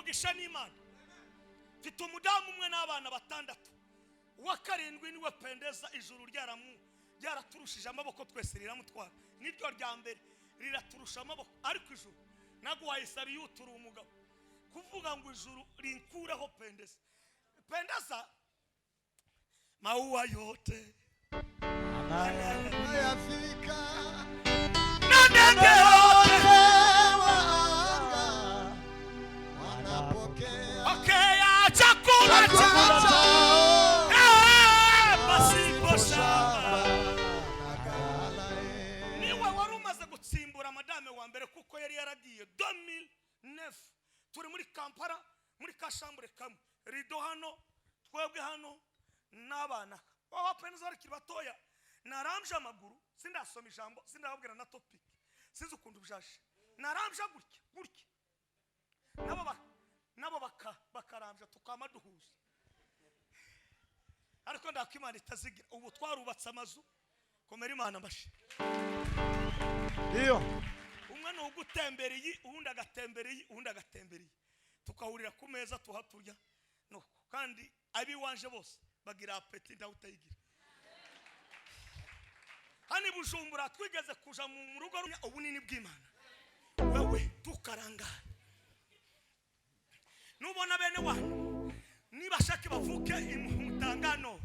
Umugisha n'Imana. Mfite umudamu umwe n'abana batandatu, uwa karindwi niwe Pendeza. Ijuru ryaraturushije amaboko twese, riramutwara. Niryo rya mbere riraturusha amaboko, ariko ijuru naguhaye salute. Uri umugabo kuvuga ngo ijuru rinkureho Pendeza. Pendeza, maua yote Anayafika na ndege yote wa anga wanapokea pokea chakula chakula chao chao pasipo shamba. Na ghala, eh. Niwe wari umaze gutsimbura madame wa mbere, kuko yari yaragiye 2009. Turi muri Kampala muri ka chambre kamwe, rideau hano, twebwe hano n'abana b'Abapeneza bakiri batoya. Narambye amaguru, sindasoma ijambo, sindababwira na topic, sinzi ukuntu byaje. Narambye gutya gutya, nabo bakarambya, tukama duhuza. Ariko ndako Imana itazigira. Ubu twarubatse amazu. Komera Imana amashyi. Iyo Umwe ni ugutembera iyi, uwundi agatembera iyi, uwundi agatembera iyi, tukahurira ku meza tuhaturya. Nuko kandi ab'iwanje bose bagira appétit, ntawe utayigira. Hano i Bujumbura twigeze kuja mu rugo ubunini bw'Imana. Wewe tukarangara, nubona bene wanyu nibashake bavuke mutangano,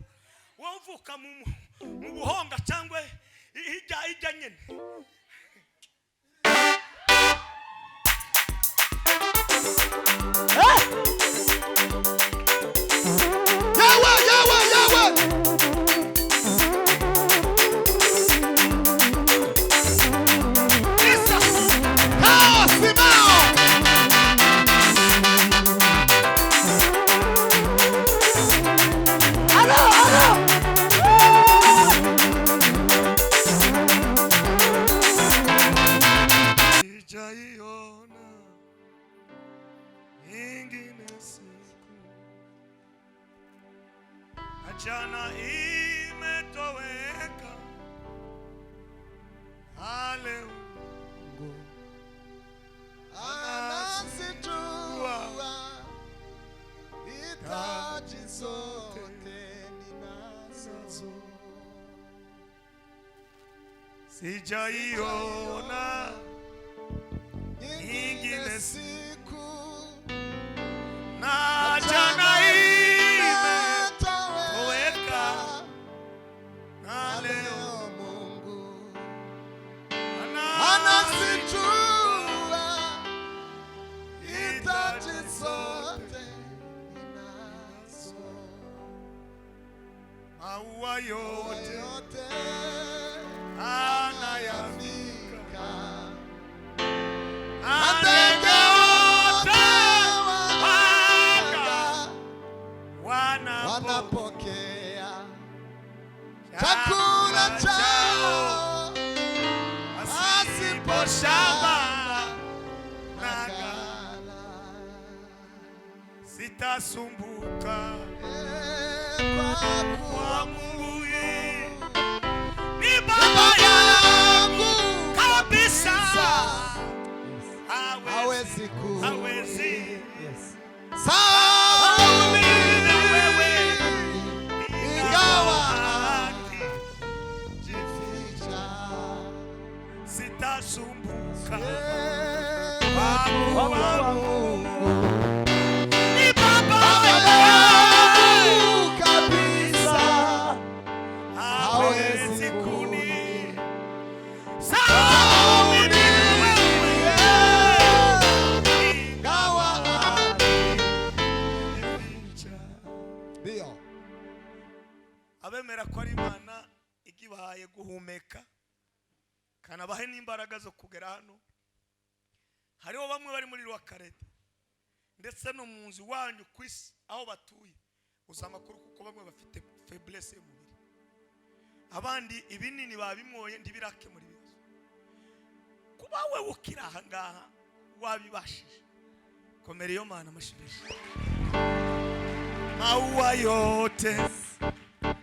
wowe uvuka mu Buhonga cyangwa hirya hirya nyine. Yawe, yawe, yawe. Jesus. Ah, Simao. Alo, alo. Sijaiona ingine siku, achana imetoweka, ale Mungu Anazijua hitaji zote ninazo. Sijaiona Nyingine siku na jana imetoweka, na leo leo Mungu anazijua anazijua hitaji zote ninazo. Maua yote Yote anayafika anayafika na ndege ndege wote wote wa anga wanapo wanapokea chakula chao pasipo shamba na na ghala. Sitasumbuka Eh, kwa kwa kuwa Mungu yeye ni baba Baba yangu yangu kabisa, hawezi hawezi ku hawezi Sauli na wewe ingawa haki jificha sitasumbuka Eh, kwa kwa kuwa Mungu ni baba Baba yangu yangu kabisa hawezi hawezi kuni kuni Sauli ni wewe ingawa ndio Abemera ko ari Imana igibahaye guhumeka, kanabahe n'imbaraga zo kugera hano. Hariho bamwe bari muri Rwakarede ndetse no mu nzu iwanyu ku isi aho batuye, uzi amakuru, kuko bamwe bafite faiblesse y'umubiri, abandi ibinini babimwoye ntibirakemura ibibazo. Kuba we ukiri aha ngaha wabibashije, komera iyo Mana amashyi. Maua yote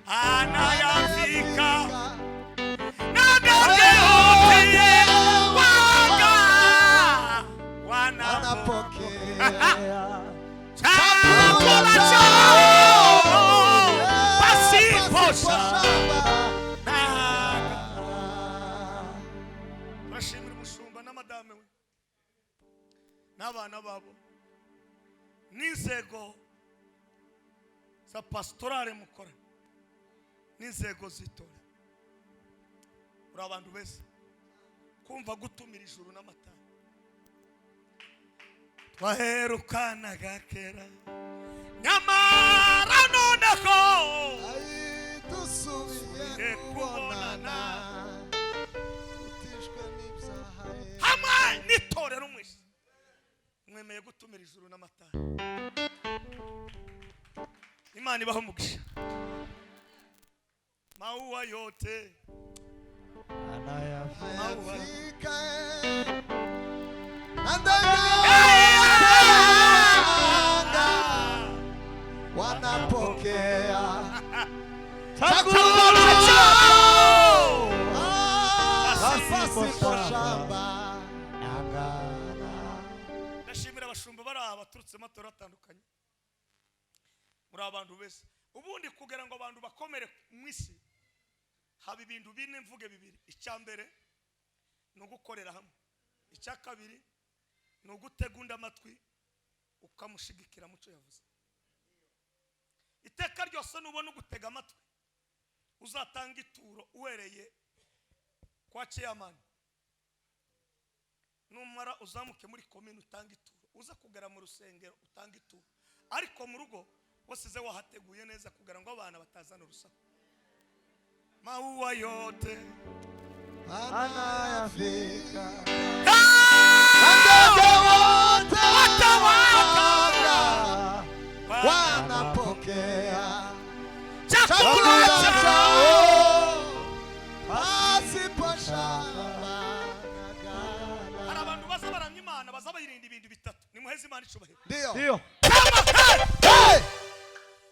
anayafika na ndege wote wanga Wanapokea N'abana babo n'inzego za pastorale mukora n'inzego z'itorero, uri abantu beza kumva gutumira ijuru n'amatara. Twaherukanaga kera, nyamara noneho Ai, dusubiye kubonana, tutishwe n'ibyaha. Hamwe n'itorero mwese mwemeye gutumira ijuru n'amatara. Imana ibaho umugisha. Maua yote Anayafika na ndege anga wanapokea chakula chao pasipo shamba na ghala. Ndashimira abashumba bari aha baturutse mu matorero atandukanye. Muri abantu bese, ubundi kugira ngo abantu bakomere mu isi haba ibintu bine, mvuge bibiri. Icya mbere ni ugukorera hamwe, icya kabiri ni ugutega undi amatwi ukamushigikira mu cyo yavuze. Iteka ryose nubona ugutega amatwi, uzatanga ituro uhereye kwa chairman, numara uzamuke muri komini utanga ituro, uza kugera mu rusengero utanga ituro, ariko mu rugo wasize wahateguye neza kugira ngo abana batazana urusaku. Maua yote Anayafika na ndege wote wa anga wanapokea chakula chakula chao chao pasipo shamba na ghala. Hari abantu baza baramya Imana, baza bayirinda ibintu bitatu. Nimuheze Imana icubahiro. Ndio. Ndio. Hey!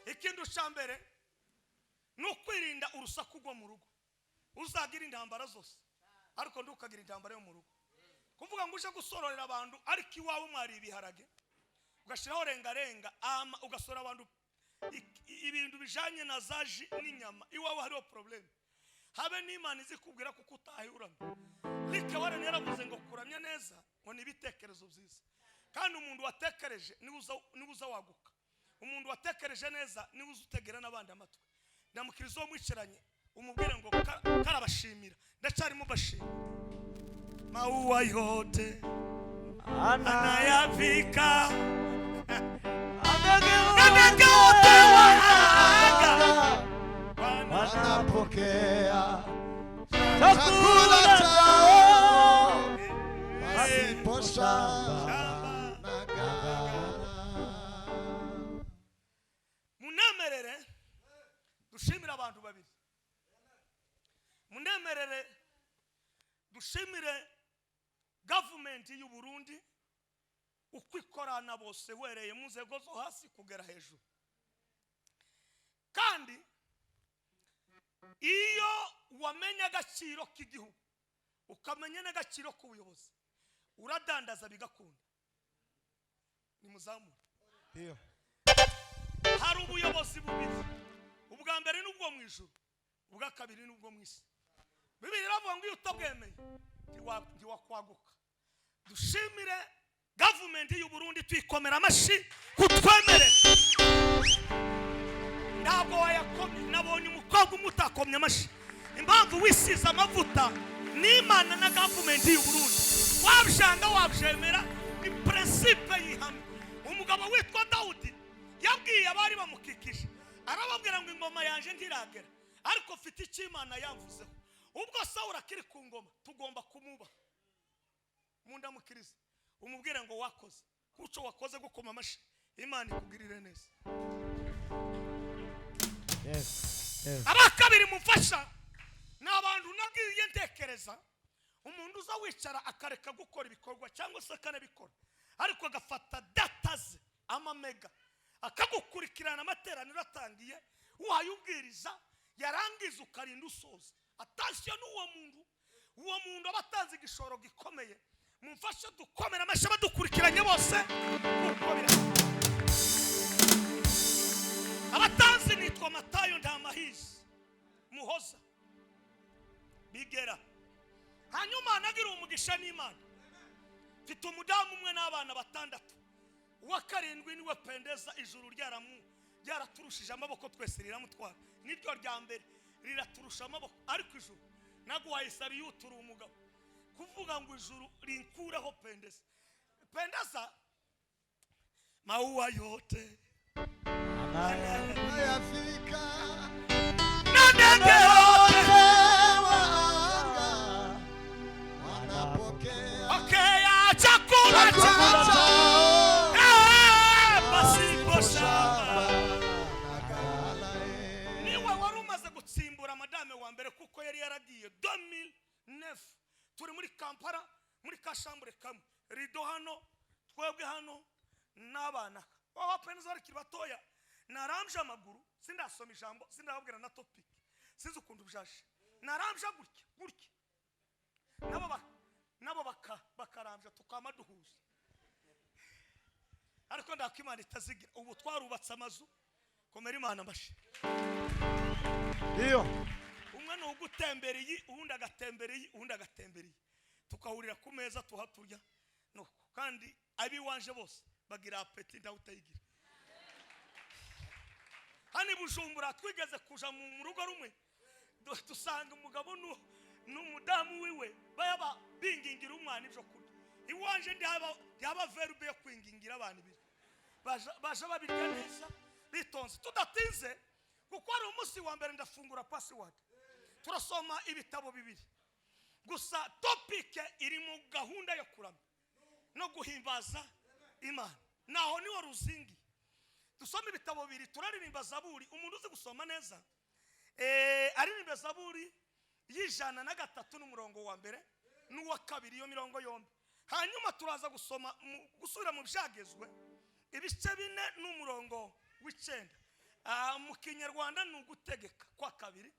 Ikintu cya mbere ni ukwirinda urusaku rwo mu rugo. Uzagira intambara zose, ariko ntukagira intambara yo mu rugo, kuvuga ngo uje gusororera abantu ariko iwawe mwari ibiharage, ugashyiraho rengarenga ama ugasora abantu ibintu bijanye na za jus n'inyama, iwawe hariho problème. Habe n'Imana izikubwira kuko utahe uramya. Rick Warren yaravuze ngo kuramya neza ngo ni ibitekerezo byiza, kandi umuntu watekereje niwe uza waguka. Umuntu watekereje neza niwe uza utegera n'abandi amatwi. Ndamukiriza uwo mwicaranye, umubwire ngo karabashimira, ndacyarimo bashimira. Maua yote anayavika ndege wote wa anga Wanapokea chakula chao pasipo shamba na ghala. Munemerere dushimire abantu babiri. Munemerere dushimire gavumenti y'u Burundi uko ikorana bose, wereye mu nzego zo hasi kugera hejuru. Kandi iyo wamenye agaciro k'igihugu, ukamenya n'agaciro k'ubuyobozi, uradandaza bigakunda. Nimuzamure. Ndio. Hari ubuyobozi bubiri: ubwa mbere ni ubwo mu ijuru, ubwa kabiri ni ubwo mu isi. Bibiri iravuga ngo iyo utabwemeye ntiwakwaguka. Dushimire gavumenti y'u Burundi, tuyikomera amashyi kutwemerera. Ntabwo wayakomye. Nabonye umukobwa umwe utakomye amashyi. Impamvu wisize amavuta n'Imana na gavumenti y'u Burundi, wabyanga wabyemera, ni principe y'ihame. Umugabo witwa Dawudi yabwiye abari bamukikije, arababwira ngo ingoma yanjye ntiragera, ariko mfite icyo Imana yamvuzeho. Ubwo Sawuli akiri ku ngoma, tugomba kumubaha. Mundamukirize, umubwire ngo wakoze kuco wakoze gukoma amashyi, Imana ikugirire neza. Yes. Aba kabiri mufasha ni abantu nabwiye ntekereza, umuntu uza wicara akareka gukora ibikorwa cyangwa se akanabikora, ariko agafata data ze, amamega, akagukurikirana amateraniro atangiye, wayubwiriza, yarangiza ukarinda usoza. Attention n'uwo muntu. Uwo muntu aba atanze igishoro gikomeye. Mumfashe dukomere amashyi abadukurikiranye bose kuko birahari. Abatanzi nitwa Matayo Ntamahizi Muhoza Bigera. Hanyuma nagira umugisha n'Imana, mfite umudamu umwe n'abana batandatu. Karindwi niwe Pendeza. Ijuru ryaraturushije amaboko twese, riramutwara. Niryo rya mbere riraturusha amaboko, ariko ijuru naguhaye salute, uri umugabo kuvuga ngo ijuru rinkureho Pendeza. Pendeza, maua yote Nayafika na ndege yote wa anga wanapokea pokea chakula chakula chao chao pasipo shamba. na ghala. Niwe wari umaze gutsimbura madame wa mbere, kuko yari yaragiye 2009. Turi muri Kampala muri kashambure kamwe, rido hano, twebwe hano n'abana b'Abapeneza bakiri batoya. Narambye amaguru, sindasoma ijambo, sindababwira na topic, sinzi ukuntu byaje. Narambye gutya gutya, nabo bakarambya, tukama duhuza. Ariko ndako Imana itazigira. Ubu twarubatse amazu. Komera Imana amashyi. Iyo. Umwe ni ugutembera iyi, uwundi agatembera iyi, uwundi agatembera iyi, tukahurira ku meza tuhaturya. Nuko kandi ab'iwanje bose bagira appétit, ntawe utayigira. Hano i Bujumbura twigeze kuja mu rugo rumwe, dusanga umugabo n'umudamu wiwe baba bingingira umwana ibyo kurya. Iwanje ntihaba verbe yo kwingingira abana ibiryo. Baja babirya neza bitonze. Tudatinze, kuko ari umunsi wa mbere, ndafungura password. Turasoma ibitabo bibiri gusa. Topic iri mu gahunda yo kuramya no guhimbaza Imana, naho niwo ruzingi. Dusome ibitabo bibiri, turaririmba zaburi. Umuntu uzi gusoma neza, aririmba zaburi y'103 n'umurongo wa mbere n'uwa kabiri, iyo mirongo yombi. Hanyuma turaza gusoma gusubira mu Byagezwe ibice 4 n'umurongo w'9. Mu Kinyarwanda ni Ugutegeka kwa Kabiri,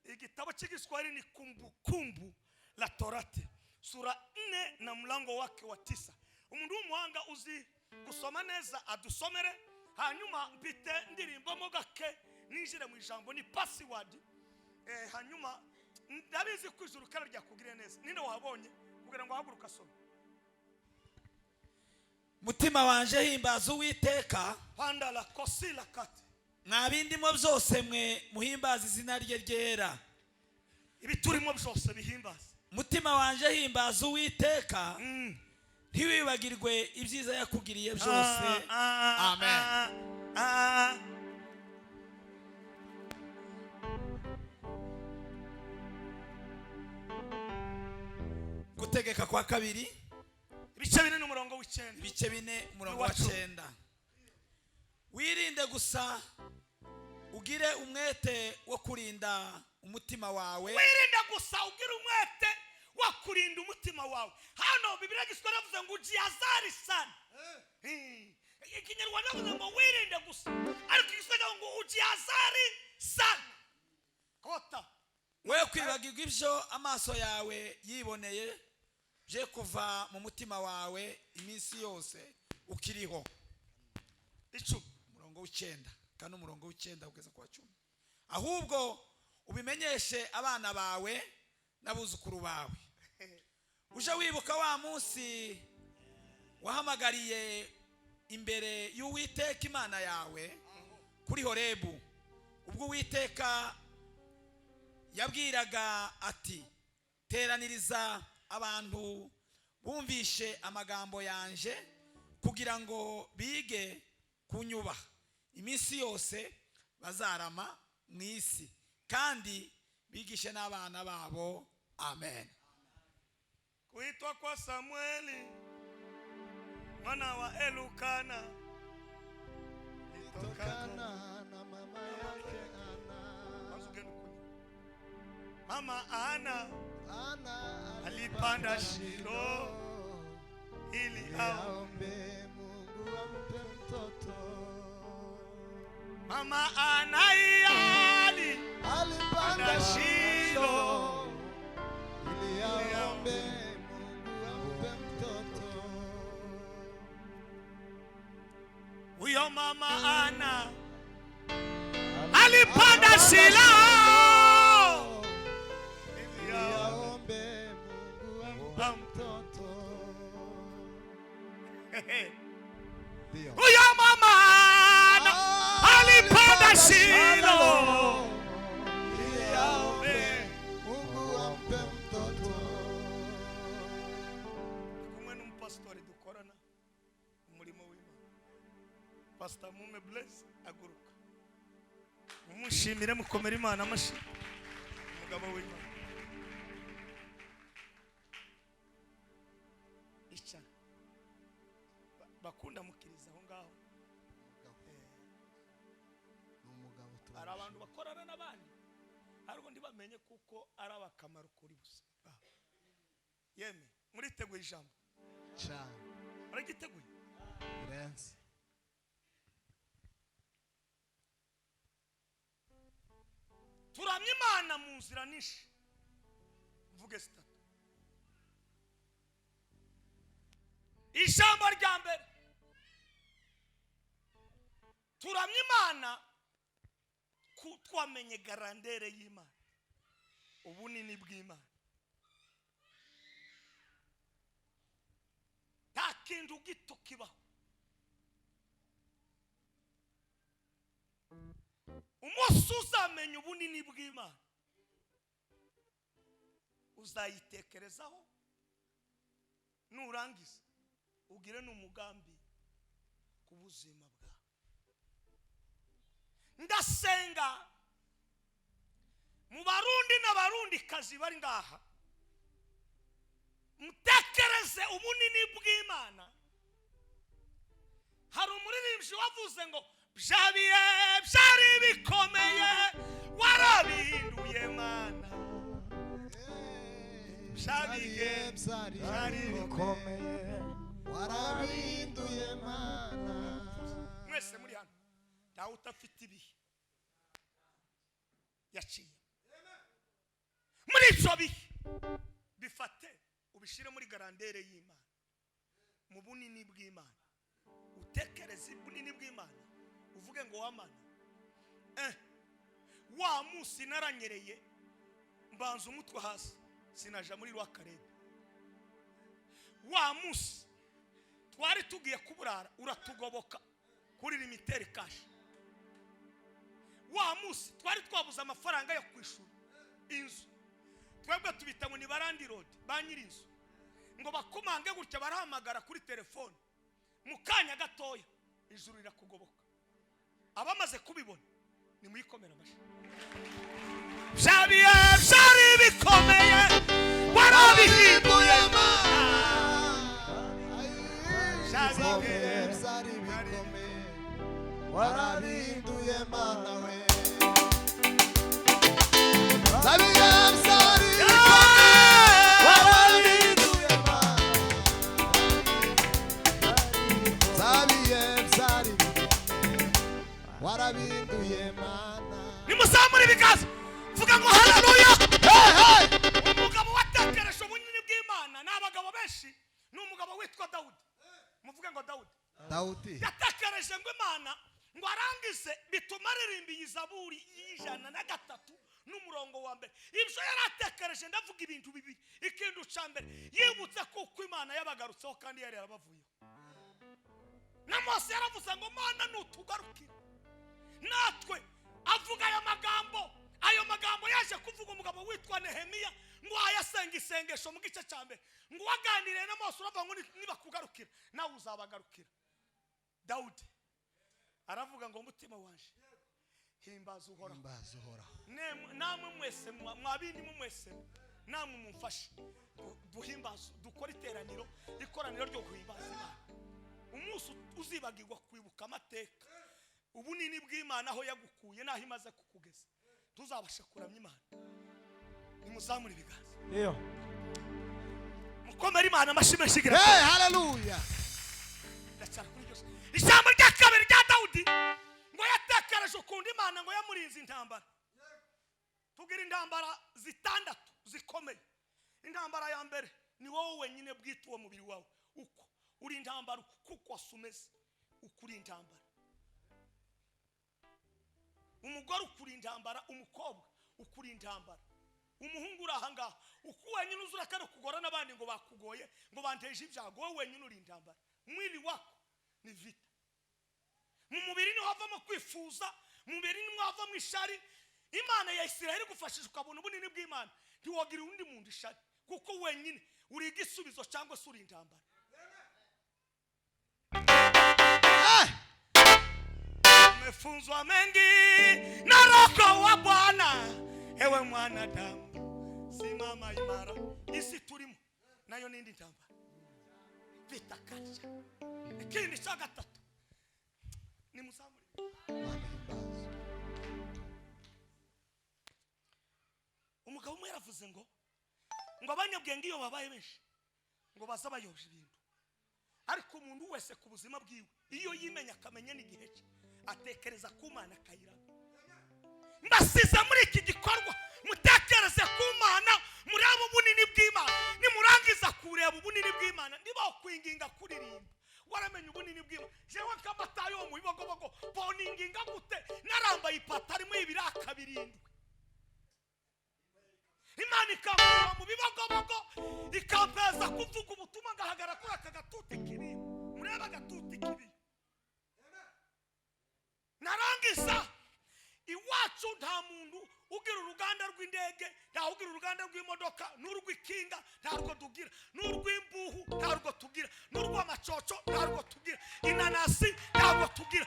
igitabo cy'Igiswahili ni Kumbukumbu la Torati sura 4 na mlango wake wa 9. Umuntu w'umuhanga uzi gusoma neza adusomere, hanyuma mpite ndirimbamo gake, ninjire mu ijambo. Ni password. Hanyuma ndabizi ko ijuru kara ryakugiriye neza. Ninde wahabonye kugira ngo ahaguruke asome? Mutima wanje, himbaza Uwiteka. Panda la kosi la kati. Mwa bindimo byose mwe, muhimbaza izina rye ryera. Ibiturimo byose bihimbaza. Mutima wanje, himbaza Uwiteka, ntiwibagirwe ibyiza yakugiriye byose. Amen. Ah. Gutegeka kwa Kabiri, ibice 4 n'umurongo w'9. Ibice 4, umurongo wa N'uwa 10. 9. Wirinde gusa, ugire umwete wo kurinda umutima wawe. Wirinde gusa, ugira umwete wo kurinda umutima wawe. Hano Bibiliya Giswahili yavuze ngo ujihadhari sana. Ikinyarwanda yavuze ngo wirinde gusa, ariko Igiswahili yavuze ngo ujihadhari sana kota. We kwibagirwa ibyo amaso yawe yiboneye, bye kuva mu mutima wawe iminsi yose ukiriho. 10. Umurongo w'9 kandi umurongo w'9 kugeza ku wa 10. Ahubwo ubimenyeshe abana bawe n'abuzukuru bawe, uje wibuka wa munsi wahamagariye imbere y'Uwiteka Imana yawe kuri Horebu, ubwo Uwiteka yabwiraga ati: "Teraniriza abantu bumvishe amagambo yanje, kugira ngo bige kunyubaha iminsi yose bazarama mu isi, kandi bigishe n'abana babo." Amen. Kuitwa kwa Samueli mwana wa Elukana. Tokana na mama yake Ana. Kwanza ugende ukunywe. Mama Ana Ana alipanda Shilo ili ao aombe Mungu ampe mtoto. Mama Ana ali Alipanda Panda Shilo ili aombe Mungu ampe mtoto. Huyo mama Ana alipanda Shilo Ili ili aombe aombe Mungu ampe mtoto. Ndio. Huyo mama Shilo Ili aombe Mungu ampe mtoto. Kumwe n'umupasitori dukorana umurimo w'Imana, Pastor Mume Blaise, aguruka mumushimire, mukomere Imana amashyi, umugabo w'Imana. Icara. Bakunda mukiriza aho ngaho. Ni umugabo. Hari abantu bakorana n'abandi ariko ntibamenye kuko ari abakamaro kuri buzima bwabo. Yemwe, muriteguye ijambo? Cyane. Muragiteguye? Birenze. Turamya Imana mu nzira nyinshi, mvuge zitatu. Ijambo rya mbere, turamya Imana ku twamenye grandeur y'Imana, ubunini bw'Imana. Nta kintu gito kibaho. Umunsi uzamenya ubunini bw'Imana, uzayitekerezaho, nurangiza ugire n'umugambi ku buzima bwawe. Ndasenga mu Barundi n'Abarundikazi bari ngaha, mutekereze ubunini bw'Imana. Hari umuririmbyi wavuze ngo byabiye byari bikomeye, warabihinduye Mana. Byabiye byari bikomeye, warabihinduye Mana. Mwese muri hano ntawe udafite ibihe yaciye. Muri ibyo bihe bifate ubishyire muri grandeur y'Imana, mu bunini bw'Imana. Utekereze ubunini bw'Imana, uvuge ngo wamana wa munsi naranyereye mbanza umutwe hasi sinaja muri Rwakarebe, wa munsi twari tugiye kuburara uratugoboka kuri Lumitel Cash, wa munsi twari twabuze amafaranga yo kwishura inzu, twebwe tubita ngo ni ba landlord, ba nyir'inzu, ngo bakomange gutya barahamagara kuri telefone, mu kanya gatoya ijuru rirakugoboka. Abamaze kubibona nimuyikomera amashyi. Byabiye byari bikomeye, warabihinduye Mana. Byabiye byari bikomeye, warabihinduye Mana we. Byabiye byari bikomeye, warabihinduye Mana. Byabiye byari bikomeye, warabihinduye Mana. Nimuzamure ibiganza, vuga ngo haleluya. Umugabo watekereje ubunini bw'Imana ni abagabo benshi, ni umugabo witwa Dawudi. Muvuge ngo Dawudi. Dawudi. Yatekereje ngo Imana ngo arangize, bituma aririmba iyi zaburi y'103 n'umurongo wa mbere. Ibyo yaratekereje, ndavuga ibintu bibiri. Ikintu cya mbere, yibutse kuko Imana yabagarutseho kandi yari yarabavuyeho. Na Mose yaravuze ngo Mana nutugarukira natwe. Avuga aya magambo, ayo magambo yaje kuvuga umugabo witwa Nehemiya ngo ayasenga isengesho mu gice cya mbere, ngo waganiriye na Mose uravuga ngo nibakugarukira nawe uzabagarukira. Dawudi aravuga ngo mutima wanje himbaza Uhoraho. Himbaza Uhoraho. Namwe mwese mwabindi mwese namwe mumfashe duhimbaze, dukore iteraniro, ikoraniro ryo guhimbaza Imana. Umunsi uzibagirwa kwibuka amateka, ubunini bw'Imana, aho yagukuye n'aho imaze kukugeza, tuzabasha kuramya Imana. Nimuzamure ibiganza. Ndio. Mukomere Imana amashyi menshi. Hey, haleluya. Ndacyari kuri byose. Ijambo rya kabiri rya Dawudi, ngo yatekereje ukuntu Imana ngo yamurinze intambara. Tugira intambara zitandatu zikomeye. Intambara ya mbere ni wowe wenyine bwite, uwo mubiri wawe uko uri intambara, kuko wasumeze uko uri intambara. Umugore ukuri intambara, umukobwa ukuri intambara, umuhungu uri ahangaha uko wenyine uzura kare kugora n'abandi ngo bakugoye, ngo banteje ibyago, wowe wenyine uri intambara. Mwili wako ni vita. Mu mubiri niho havamo kwifuza. Mubiri nimwava mu ishari, Imana ya Isiraheli igufashije ukabona ubunini bw'Imana, ntiwagira undi muntu ishari, kuko wenyine uri igisubizo cyangwa se uri intambara. Umefunzwa mengi na Roho wa Bwana, ewe mwanadamu simama imara. Isi turimo nayo n'indi ntambara bitakasha. Ikindi cya gatatu ni muzamure. Umugabo umwe yaravuze ngo abanyabwenge iyo babaye benshi ngo baza bayoje ibintu, ariko umuntu wese ku buzima bwiwe iyo yimenya akamenya n'igihe cye atekereza ku Mana akayiraba. Mbasize muri iki gikorwa mutekereze ku Mana, murebe ubunini bw'Imana. Nimurangiza kureba ubunini bw'Imana, niba kwinginga kuririmba waramenye ubunini bw'Imana. Jewe nk'amatayo mu bibogobogo boninginga gute narambaye ipataro imwe ibiraka birindwi. Imana ikankura mu bibogobogo ikampeza kuvuga ubutumwa, ngahagara kuri aka gatuti kibi. Murebe agatuti kibi. Narangiza iwacu nta muntu ugira uruganda rw'indege, nta ugira uruganda rw'imodoka, n'urw'ikinga ntarwo tugira, n'urw'imbuhu ntarwo tugira, n'urw'amacoco ntarwo tugira, inanasi ntarwo tugira,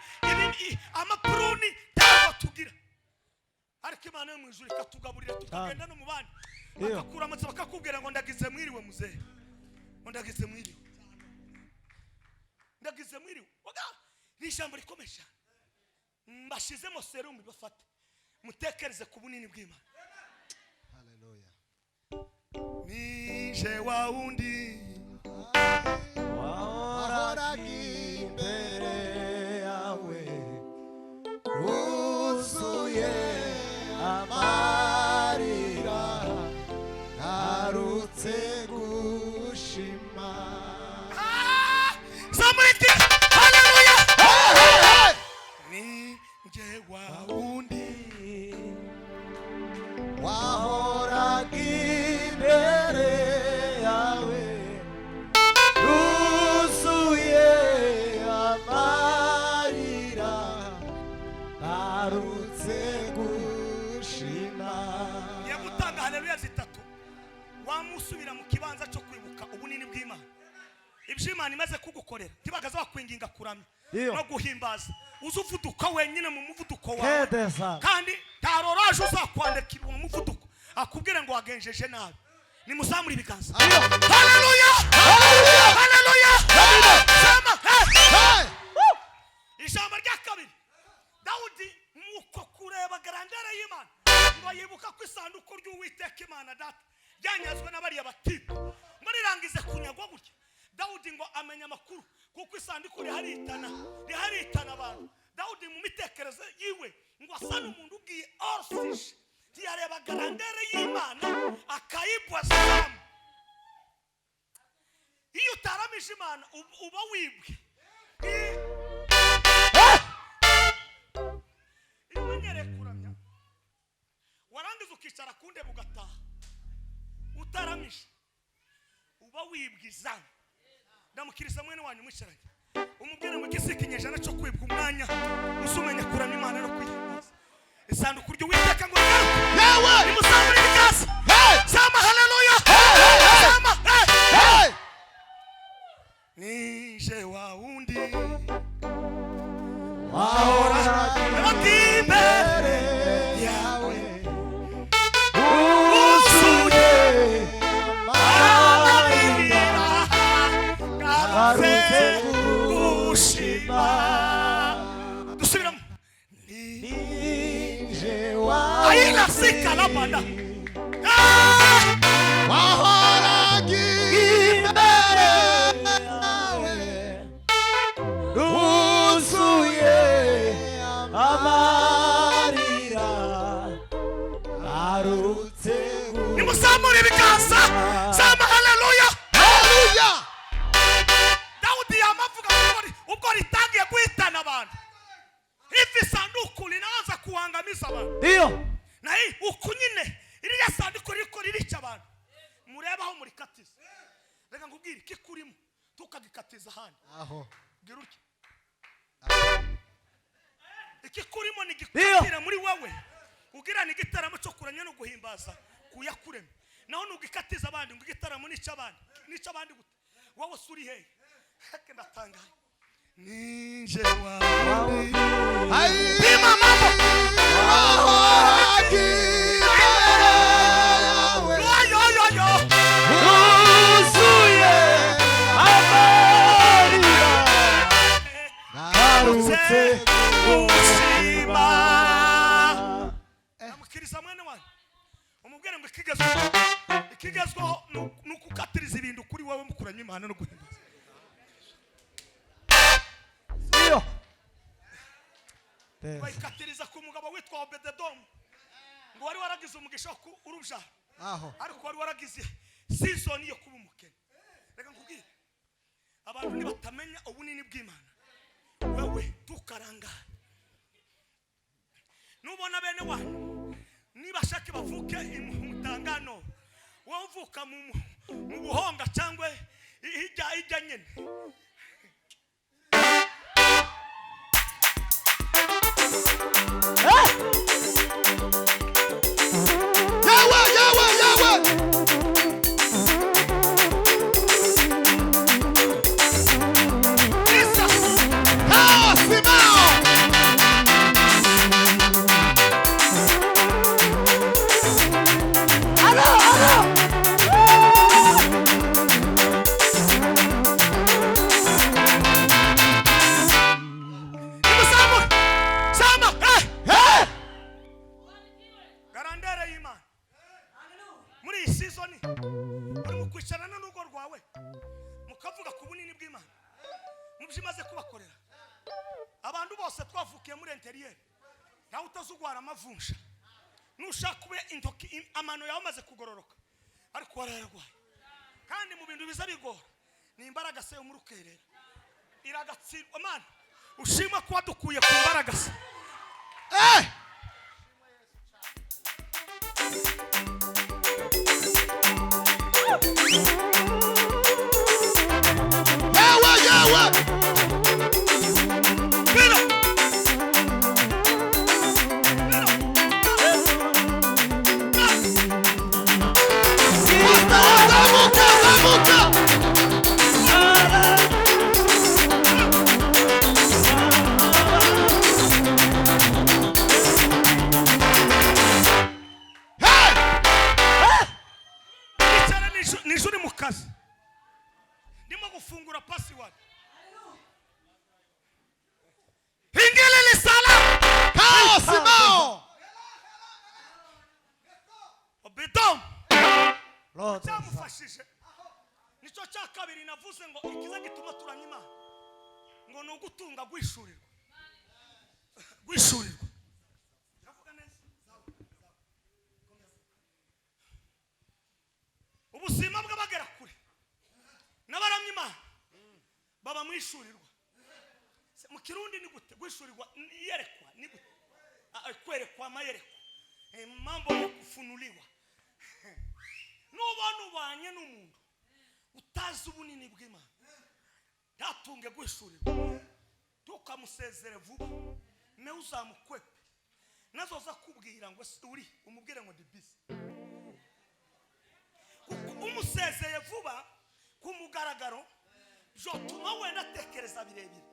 amapuruni ntarwo tugira. Ariko Imana yo mu ijuru ikatugaburira tukagenda no mu bandi, bakakuramutsa bakakubwira ngo ndagize mwiriwe muzehe, ngo ndagize mwiriwe, ndagize mwiriwe. Ni ijambo rikomeye cyane. Mbashizemo serumu bafate, mutekereze ku bunini bw'Imana. Haleluya. Nije wa undi wahoraga imbere yawe wuzuye amarira, ntarutse gushima. Zamuriki. Haleluya. Nije wa undi wahoraga imbere yawe wuzuye amarira, ntarutse gushima. Ngiye gutanga haleluya zitatu, wamusubira mu kibanza cyo kwibuka ubunini bw'Imana. Ibyo Imana imaze kugukorera ntibagaza bakwinginga kuramya no guhimbaza, uze uvuduka wenyine mu muvuduko wawe, kandi nta roraje uzakwandikira uwo muvuduko akubwire ngo wagenjeje nabi. Nimuzamure ibiganza. Haleluya, haleluya. Sema ijambo rya kabiri. Dawudi muko kureba grandeur y'Imana ngo yibuka ko isanduku ry'Uwiteka Imana data ryanyazwe n'abariya batipe, ngo rirangize kunyagwa gutya. Dawudi ngo amenya amakuru kuko isanduku riharitana abantu. Dawudi mu mitekerereze yiwe ngo asa n'umuntu ugiye orsije, ntiyareba grandeur y'Imana akayibwa samu. Iyo utaramije Imana uba wibwe. Iyo umenyereye kuramya warangiza ukicara ku ntebe ugataha utaramije, uba wibwiza. Ndamukiriza mwene wanyu mwicaranye, umubwire ngo igisi ikinyejana cyo kwibwa umwanya, uzumenya kuramya Imana no kwihimbaza. Isanduku ry'Uwiteka ngo Yewe nimuzamure ibiganza. Sema haleluya. Sema nije wa undi wahoraga imbere yawe wuzuye amarira, amarira gushima. Dusubiramo. Nije wa Aina sika labanda. wahoraga imbere yawe wuzuye amarira, ntarutse. Nimuzamure ibiganza. Sema haleluya. Haleluya. Dawudi yamavuga ubwo ritangiye guhitana abantu, hivi sanduku linaanza kuangamiza abantu. Ndio. Na hii uku nyine iriya sanduku ririko ririca abantu. Murebe aho murikatiza. Reka nkubwire ikikurimo tukagikatiza ahandi. Aho. Gira utya. Ikikurimo ni gikatira muri wowe, ugira ni igitaramo cyo kuramya no guhimbaza kuyakurema. Naho nugikatiza abandi ngo igitaramo n'ic'abandi, n'ic'abandi gute? Wowe se uri hehe? Heke ndatangaye. Ninje wawe. Pima mambo. Wahoraga imbere yawe. Yo yo yo. Wuzuye amarira, ngarutse gushima. Namukiriza mwene wanyu, umubwire ngo ikigezweho, ikigezweho ni ukukatiriza ibintu kuri wowe mukuranya Imana no guhimbaza. Iyo. Bayikatiriza ku mugabo witwa Obededomu, ngo wari waragize umugisha wo ku urubyaro, Aho. ariko wari waragize season yo kuba umukene. Reka nkubwire, abantu nibatamenya ubunini bw'Imana, wewe tukarangara. Nubona bene wanyu nibashake bavuke mutangano, wowe uvuka mu buhonga cyangwa hirya hirya nyine. Yawe, yawe, yawe. Isa. Kao Simao. Nimuzamuke. Zama. Eh. Hey! Garandere y'Imana. Muri iyi season uri mu kwicarana n'urugo rwawe, mukavuga ku bunini bw'Imana mu byo imaze kubakorera. Abantu bose twavukiye muri intérieur, ntawe utazugwara amavunja. Nushaka ube intoki amano yawe amaze kugororoka, ariko warayarwaye. Kandi mu bintu biza bigora ni imbaraga se yo muri ukerera iragatsindwa. Mana, ushima kuba dukuye ku mbaraga se. Eh! Yawe, yawe. Bino. Bino. Zamuka, zamuka. Hey! Icara nijoro mu kazi, ndimo gufungura password. Ingili lisala. Kao Simao. Obedom Lord. cyamufashije. Nicyo cya kabiri navuze ngo ikiza gituma turamya Imana ngo ni ugutunga guhishurirwa, guhishurirwa. Ndavuga neza. Ubuzima bw'abagera kure n'abaramya Imana baba mu ishurirwa. Se, mu Kirundi ni gute guhishurirwa? Iyerekwa ni gute? Ah, kwerekwa, amayerekwa. Mambo ya kufunuliwa. Nubona ubanye n'umuntu utazi ubunini bw'Imana, ntatunge guhishurirwa, tukamusezere vuba, me uzamukwepe nazoza kubwira ngo ese uri umubwire ngo ndi busy, kuko umusezeye vuba ku mugaragaro byotuma wenda atekereza birebire.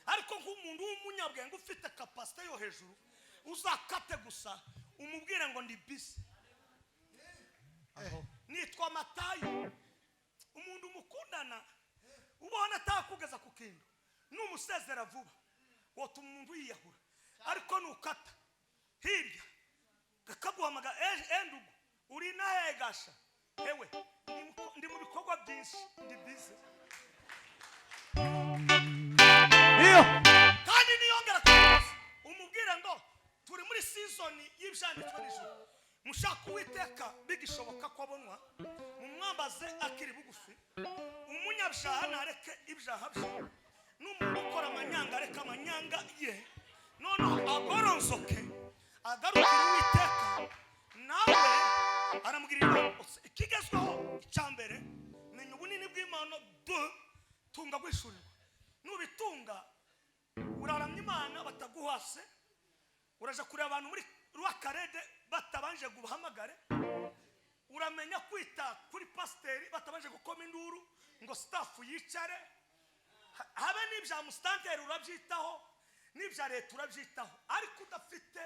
Ariko nk'umuntu w'umunyabwenge ufite capacité yo hejuru, uzakate gusa umubwire ngo ndi busy, nitwa Matayo. Umuntu mukundana ubona atakugeza ku kintu, numusezera vuba wotuma umuntu yiyahura. Ariko nukata hirya kakaguhamagara, endugu uri nahegasha, ewe ndi mu bikorwa byinshi, ndi busy. Iyo. Kandi niyongera kubaza, umubwire ngo turi muri season y'ibyanditswe n'ijuru. Mushaka Uwiteka bigishoboka ko abonwa, mumwambaze akiri bugufi. Umunyabyaha ntareke ibyaha bye, n'umuntu ukora amanyanga areke amanyanga ye, noneho agoronzoke agarukire Uwiteka, nawe aramubwira inama. Ikigezweho icya mbere, menya ubunini bw'Imana. De tunga guhishurirwa, nubitunga uraramya Imana bataguhase. Uraja kureba abantu muri Rwakarede batabanje guhamagare. Uramenya kwita kuri pasiteri batabanje gukoma induru ngo staff yicare. Habe n'ibya musitanteri urabyitaho, n'ibya leta urabyitaho, ariko udafite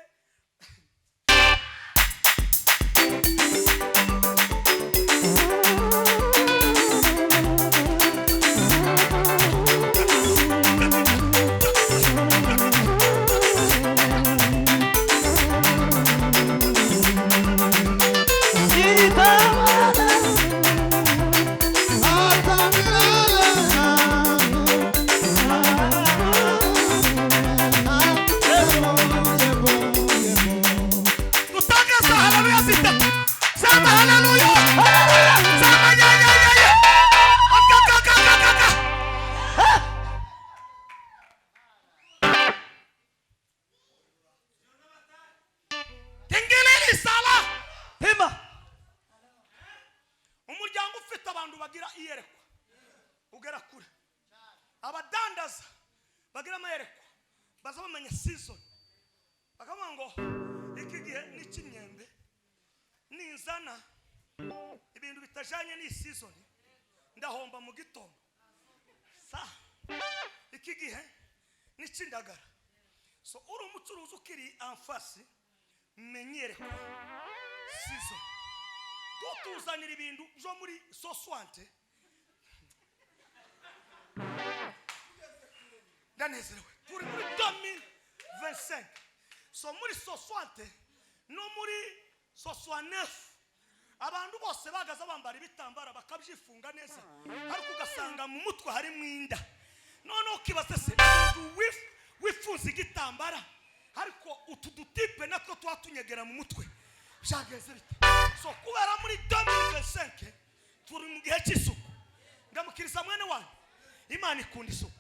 Dutangaza haleluya zitatu. Sema haleluya. Sema ya ya ya ya. Aka aka aka aka aka. Tingilili sala. Hima. Umuryango ufite abantu bagira iyerekwa ugera kure. Abadandaza bagira amayerekwa baza bamenya season, bakavuga ngo iki gihe ni icy'imyembe, ninzana ibintu bitajanye n'iyi season ndahomba mu gitondo. Sa iki gihe ni icy'indagara. So uri umucuruzi ukiri amfasi, menyerekwa season, tutuzanira ibintu byo muri soswante. Ndanezerewe, turi muri 2025. So muri soswante no muri soswanefu abantu bose bagaza bambara ibitambara bakabyifunga neza, ariko ugasanga mu mutwe harimo inda. Noneho ukibaza se umuntu wifunze igitambara, ariko utu dutipe natwo tuba tunyegera mu mutwe byageze bite? So kubera muri 2025 turi mu gihe cy'isuku. Ndamukiriza mwene wanyu, Imana ikunda isuku.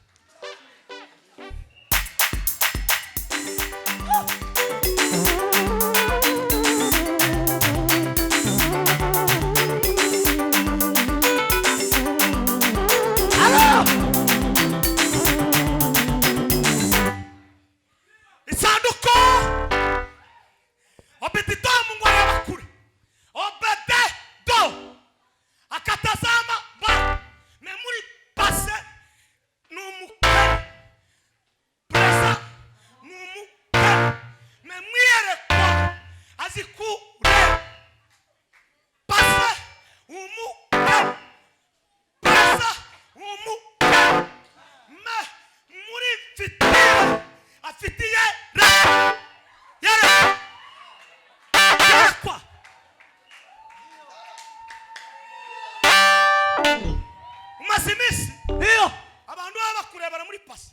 Isanduku Obedidomu ngo areba kure. Obededo akatazama ba me muri pase ni umukene, presa ni umukene, me mwiyerekwa azi kureba. Pase umukene, presa umukene, me muri fitire afitiye yerekwa yerekwa. Umaze iminsi Iyo. abantu baba bakurebera muri pasi,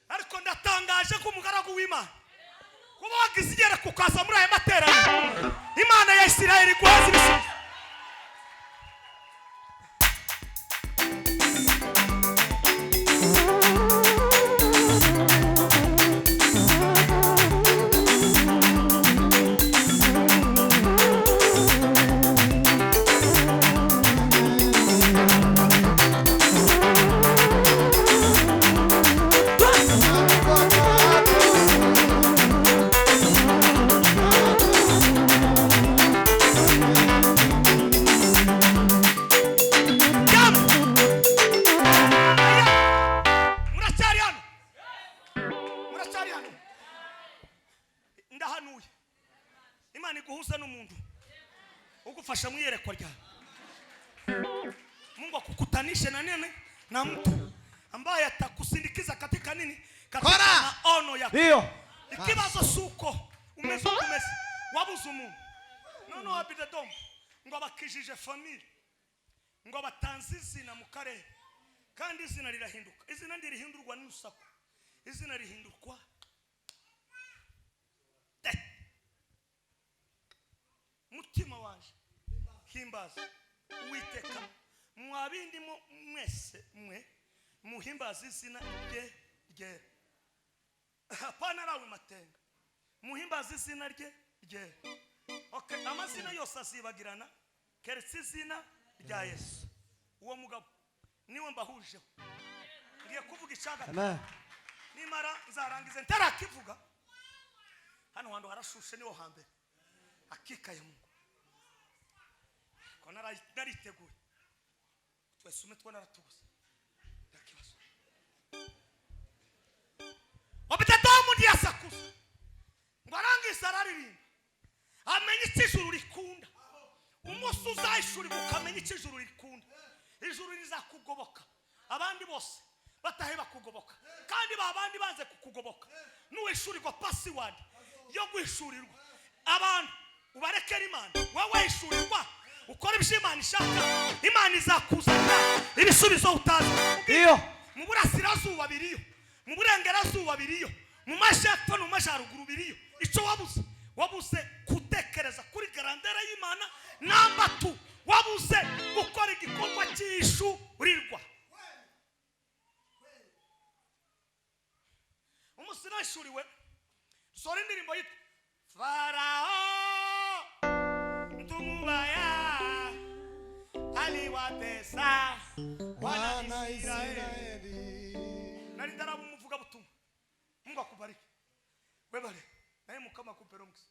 ariko ndatangaje ko umugaragu w'Imana kuba wagize iyerekwa ukaza muri aya materaniro, Imana ya Isirayeli iguhaze ibisubizo. Yama. Aya. Muracyari hano, muracyari hano. Ndahanuye, Imana iguhuza n'umuntu ugufasha mu iyerekwa ryawe. Mungu akukutanishe na nini, na mtu ambaye atakusindikiza katika nini, katika Kora. maono yako. Iyo. Ikibazo si uko umeze uko umeze, wabuze umuntu. Noneho Abidedomu ngo abakijije famille, ngo batanze izina mu karere, kandi izina rirahinduka. Izina ntirihindurwa n'urusaku, izina rihindurwa te. Mutima wanje himbaza Uwiteka, mwabindimo mwese mwe muhimbaza izina rye ryera. Hapana rawe matenga, muhimbaza izina rye ryera. Okay, amazina yose azibagirana keretse izina rya Yesu. Uwo mugabo niwe mbahujeho, ngiye kuvuga icyagatatu. Amen. Nimara nzarangize ntarakivuga. Hano hantu harashushe niho hambere. Hakika ya Mungu. Ko nariteguye. Twese umwe two naratubuze. Ndakibazo. Obededomu ntiyasakuza. Ngo arangize araririmba. Amenye icyo ijuru rikunda. Umunsi uzayishurirwa ukamenya icyo ijuru rikunda. Ijuru rizakugoboka. Abandi bose batahe bakugoboka. Kandi ba bandi banze kukugoboka. Nuwishurirwa password yo guhishurirwa. Abantu ubarekera Imana. Wowe wishurirwa ukora ibyo Imana ishaka. Imana izakuzanira ibisubizo utazi. Iyo. Mu burasirazuba biriyo, mu burengerazuba biriyo, mu majyepfo no mu majyaruguru biriyo. Icyo wabuze, wabuze gutekereza kuri grandeur y'Imana. Namba 2, wabuze gukora igikorwa cy'ishurirwa. Umunsi nashuriwe sora indirimbo yitwa Farao mtumubaya aliwatesa wana Israeli. Nari ndarabu umuvuga butumwa. Mungu akubariki. Webale naye mukama kupera omukisa.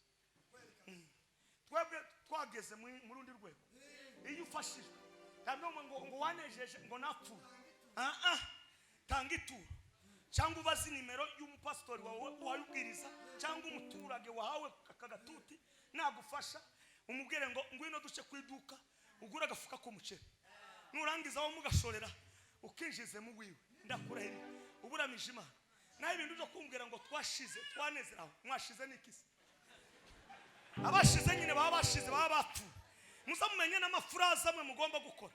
Twebwe twageze mu rundi rwego. Iyo ufashijwe ntabwo ngo wanejeje ngo napfuye. Tanga ituro cyangwa ubaze nimero y'umupasitori wawe wayubwiriza cyangwa umuturage wahawe akagatuti nagufasha umubwire ngo ngwino duce ku iduka ugura agafuka k'umuceri nurangiza wo mugashorera ukinjize mu wiwe ndakurahira uburamije Imana. Naho ibintu byo kumbwira ngo twashize twanezeraho mwashize nikisi abashize nyine baba bashize baba bapfuye. Muzamumenye n'amafuraza amwe mugomba gukora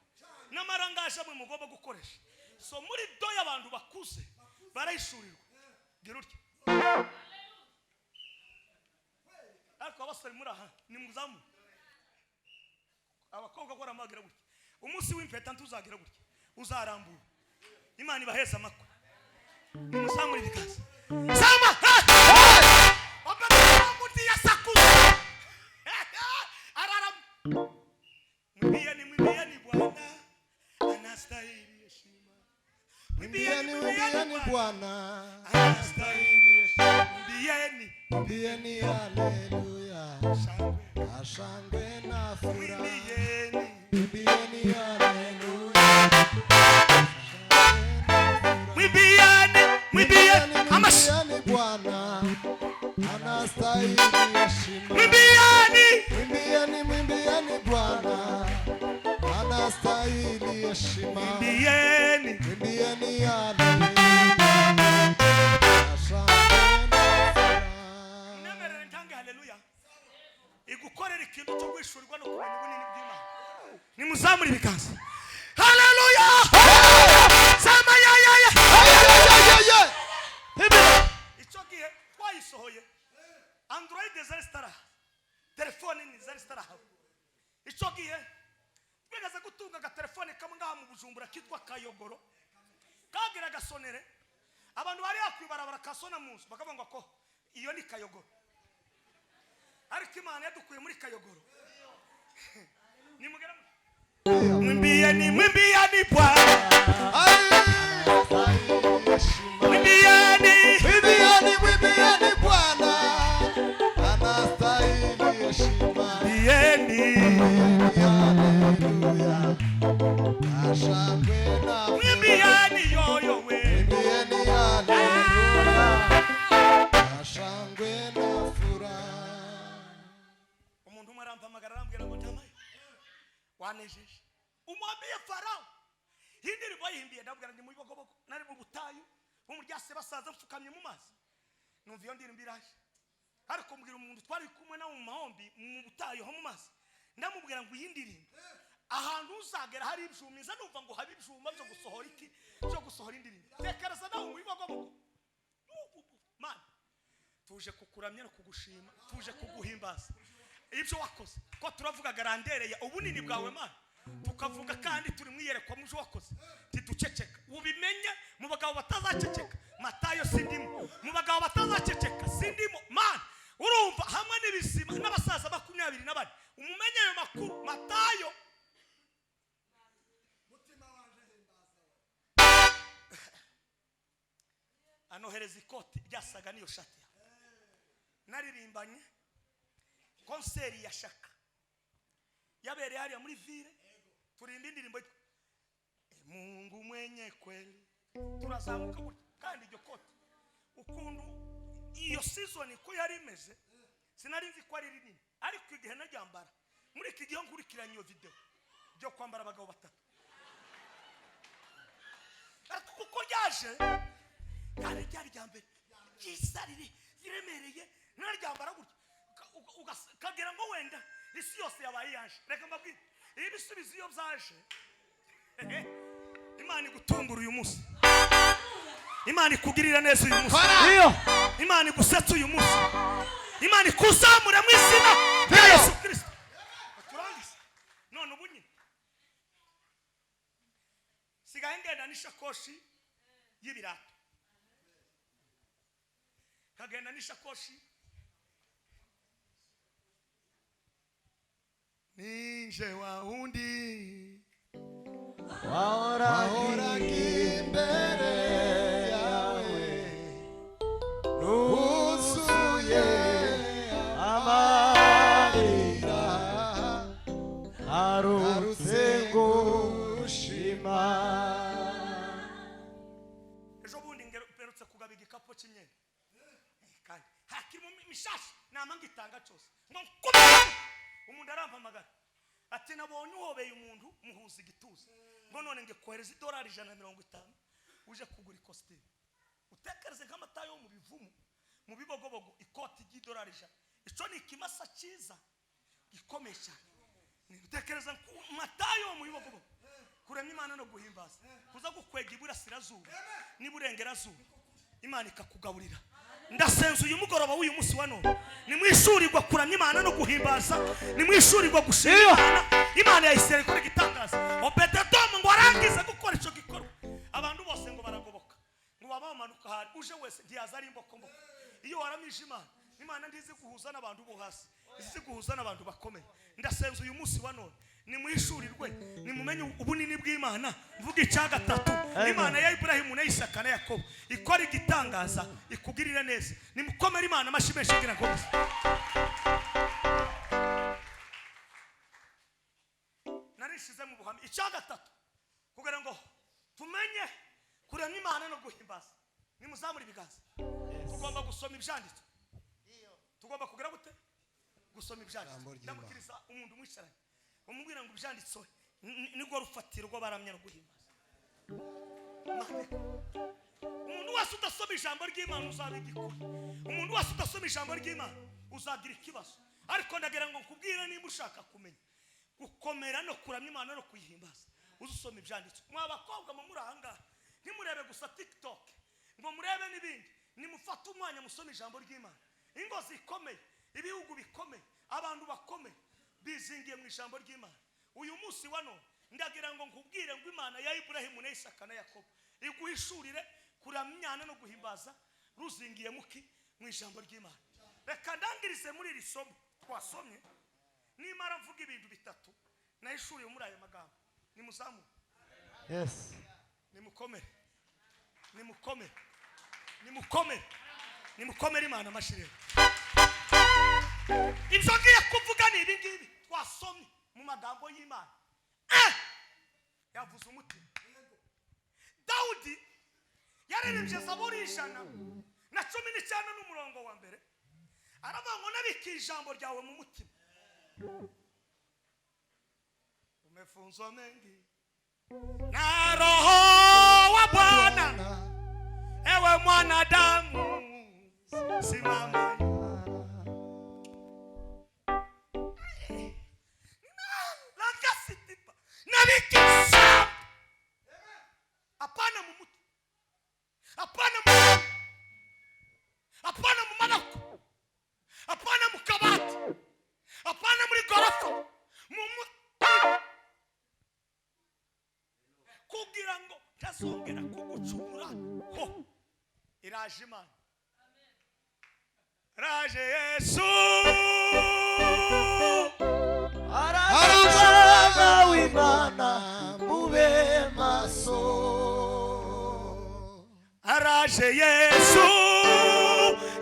n'amarangaje amwe mugomba gukoresha. So muri do y'abantu bakuze barayishurirwa. Gira utya. Ariko abasore muri aha ni muzamu. Abakobwa ko ramagira gutya. Umunsi w'impeta ntuzagira gutya. Uzarambura. Imana ibaheza amakwe. Nimuzamure ibiganza. Sama! Obededomu yasakuza. Araram. Mwimbieni, mwimbieni Bwana anastahili heshima. Mwimbieni, mwimbieni Bwana anastahili heshima. Mwimbieni, mwimbieni haleluya, shangwe. Ashangwe na furaha. Mwimbieni, mwimbieni haleluya, mwimbieni, mwimbieni amashi. mwimbieni Bwana anastahili heshima. Mwimbieni, mwimbieni, mwimbieni Bwana anastahili heshima. Mwimbieni, mwimbieni haleluya, ashangwe na furaha. Nemerere ntange haleluya. Igukorera ikintu cyo guhishurirwa no kumenya ubunini bw'Imana. Nimuzamure ibiganza. Haleluya! Sama ya ya ya. Icyo gihe twayisohoye Android zari zitaraha, telefone ni zari zitaraha. Icyo gihe twigeze gutunga agatelefone kamwe ngaha mu Bujumbura kitwa Kayogoro, kagira agasonere abantu bari yakwibarabara kasona mu nzu bakavuga ngo ko iyo ni Kayogoro. Ariko Imana yadukuye muri Kayogoro. Nimugera mwimbieni, mwimbieni Bwana, mwimbieni, Mwimbieni, mwimbieni Bwana anastahili heshima. mwimbieni, Haleluya, ashangwe na furaha. mwimbieni yoyo we. Mwimbieni haleluya, ashangwe na furaha. Umuntu umwe arampamagara arambwira ngo ntamaye wanejeje. Umwambie Farao iyi ndirimbo yihimbiye. Ndabwira ndi mu bibogobogo, nari mu butayu bo mu ryase basaza mfukamye mu mazi, numva iyo ndirimbo iraje. Ariko mbwira umuntu twari kumwe nawe mu mahombi mu butayu ho mu mazi, ndamubwira ngo iyi ndirimbo ahantu uzagera hari ibyuma, iza numva ngo habe ibyuma byo gusohora iki, byo gusohora indirimbo. Tekereza nawe mu bibogobogo. Mana, tuje kukuramya no kugushima, tuje kuguhimbaza ibyo wakoze. Ko turavuga grandeur ya ubunini bwawe Mana, tukavuga kandi turi mwiyerekwa mu byo wakoze, ntiduceceka. Ubimenye mu bagabo batazaceceka. Matayo sindimo, mu bagabo batazaceceka sindimo. Mana, urumva hamwe n'ibizima n'abasaza 24, umumenye ayo makuru. Matayo anohereza ikoti ryasaga n'iyo shati yawe. Naririmbanye concert ya Shaka yabereye hariya muri ville, turimba indirimbo yitwa "Mungu mwenye kweli", turazamuka gutya. Kandi iryo kote, ukuntu iyo season ko yari imeze, sinari nzi ko ari rinini, ariko igihe naryambara, muri iki gihe nkurikiranye iyo video byo kwambara abagabo batatu, ariko kuko ryaje kandi ryari rya mbere ryiza, riri riremereye, naryambara gutya kagira ngo wenda isi yose yabaye iyaje. Reka mbabwire, iyo ibisubizo iyo byaje, Imana igutungura uyu munsi, Imana ikugirira neza uyu munsi, Ndio. Imana igusetse uyu munsi, Imana ikuzamura mu izina rya Yesu Kirisito. Turangize none. Ubu nyine sigaye ngenda n'ishakoshi y'ibirato, kagenda n'ishakoshi ninje wa wundi Wahoraga imbere yawe wuzuye amarira, Arutse gushima. Ejo bundi mperutse kugaba igikapu cy'imyenda. Kandi hakirimo imishashi, nama ngitanga cyose ngo nkubite umuntu. Arampamagara ati: "Nabonye uhobeye umuntu muhuza igituza, ngo none nge kohereza idolari 150 uje kugura ikositimu." Utekereze nk'amata yo mu bivumu, mu Bibogobogo, ikoti ry'idolari 100, icyo ni ikimasa cyiza gikomeye cyane. Utekereza ku Matayo mu Bibogobogo, kuremya Imana no guhimbaza, kuza gukwega iburasirazuba n'iburengerazuba, Imana ikakugaburira. Ndasenza uyu mugoroba w'uyu munsi wa none, nimwishurirwa kuramya Imana no guhimbaza, nimwishurirwa gushima Imana. Imana ya Isirayeli ikora igitangaza. Obededomu ngo arangize gukora icyo gikorwa, abantu bose ngo baragoboka, ngo baba bamanuka ahari uje wese ntiyaza ari imbokomboko. Iyo waramije Imana, Imana ntizi guhuza n'abantu bo hasi, izi guhuza n'abantu bakomeye. Ndasenza uyu munsi wa none, nimwishurirwe, nimumenye ubunini bw'Imana. Mvuga icya gatatu: Imana ya Iburahimu na Isaka na Yakobo ikora igitangaza, ikugirire neza. Nimukomere Imana amashyi menshi kugira ngo narishize mu buhamya. Icya gatatu, kugira ngo tumenye kuramya Imana no guhimbaza, nimuzamure ibiganza, tugomba gusoma ibyanditswe. Tugomba kugira gute? Gusoma ibyanditswe. Ijambo ry'Imana. Ndamukiriza umuntu umwicaranye, umubwira ngo ibyanditswe nirwo rufatiro rw'abaramya no guhimbaza. Mandika. Umuntu wese udasoma ijambo ry'Imana uzaba igikuri. Umuntu wese udasoma ijambo ry'Imana uzagira ikibazo. Ariko ndagira ngo nkubwire, niba ushaka kumenya gukomera no kuramya Imana no kuyihimbaza, uze usoma ibyanditswe. Mwa bakobwa mu muri aha ngaha, ntimurebe gusa TikTok ngo murebe n'ibindi, nimufate umwanya musome ijambo ry'Imana. Ingo zikomeye, ibihugu bikomeye, abantu bakomeye bizingiye mu ijambo ry'Imana. Uyu munsi wa none ndagira ngo nkubwire ngo Imana ya Iburahimu na Isaka na Yakobo iguhishurire kuramyana no guhimbaza ruzingiye muki? Mu ijambo ry'Imana. Reka ndangirize muri iri somo twasomye, nimara mvuga ibintu bitatu nahishuriye muri aya magambo. Nimuzamure. Yes. Nimukomere, nimukomere, nimukomere, nimukomere Imana amashyi. Rero ibyo ngiye kuvuga ni ibi ngibi twasomye mu magambo y'Imana. Yavuze umutima. Dawudi yaririmbye Zaburi 119 n'umurongo wa mbere, aravuga ngo: "Nabikiye ijambo ryawe mu mutima." Umefunzwa mengi na Roho wa Bwana, ewe mwanadamu, simama. Langasitipa nabikisha, hapana mu mutwe, hapana mu, hapana mu maboko, hapana mu kabati, hapana muri gorofa, mu mutima, kugira ngo ntazongera kugucumura ho. Iraje Imana, raje Yesu. Araje Umwana w'Imana, mube maso. Araje Yesu,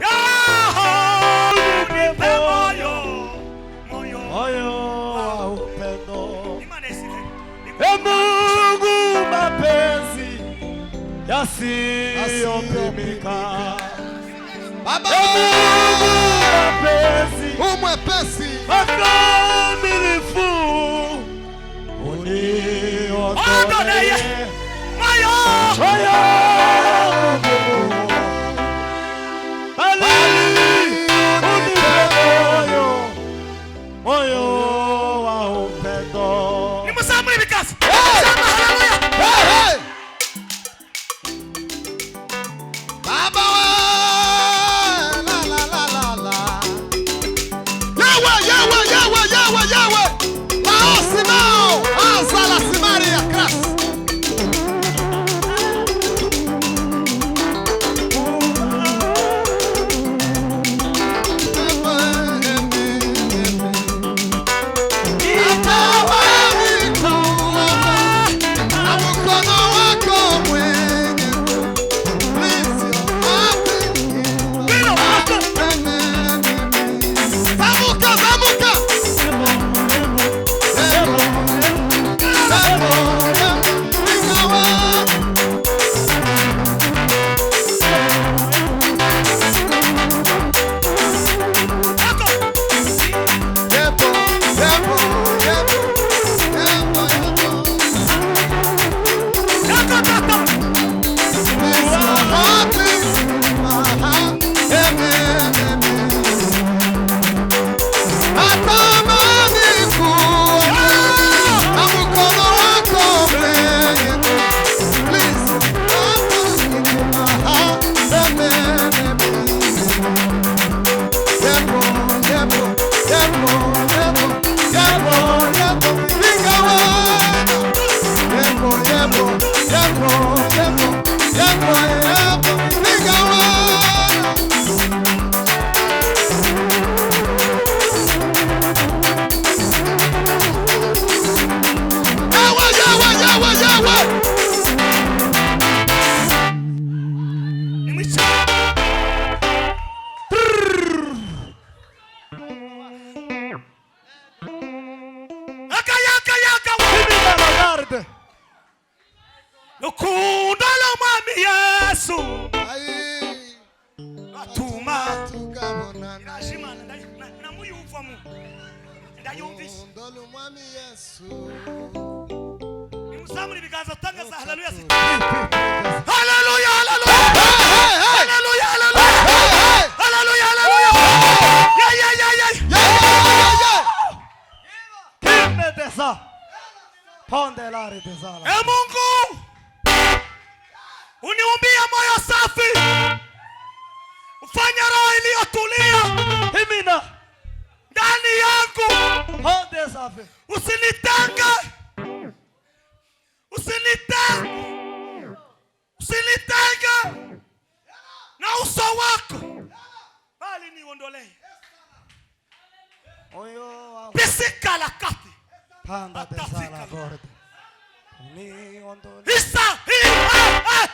yaho. Asiyopimika. Baba Mungu mwepesi, umwepesi mkamilifu, Ondoleye. uniondolee Moyo moyo mgumu, bali unipe moyo, moyo wa upendo. Nimuzamure ibiganza. Sema haleluya. Hey, hey. Baba we, la la la la la. Yawe, yawe, yawe, yawe, yawe. Lao simao, asa la simaria kras. Na mkono wako mwenye Bino, pastor. Zamuka, zamuka. Yako. Yako, tata. Nimwicare. Yaka, yaka, yaka. Kimina la garde. Rukundo rw'Umwami Yesu atuma iraje Imana namuyumvamo ndayumvise. Nimuzamure ibiganza tangaza haleluya haleluya haleluya haleluya haleluya haleluya haleluya ya ya ya ya. Kime desa. Ponde lari desala. E Mungu, uniumbie moyo safi, ufanye roho iliyotulia Kimina. ndani yangu. Ponde safi. Usinitenge, usinitenge, usinitenge na uso wako, bali niondolee Moyo wa pisika la kati panda desala gorde. Uniondolee. isa hi eh, eh.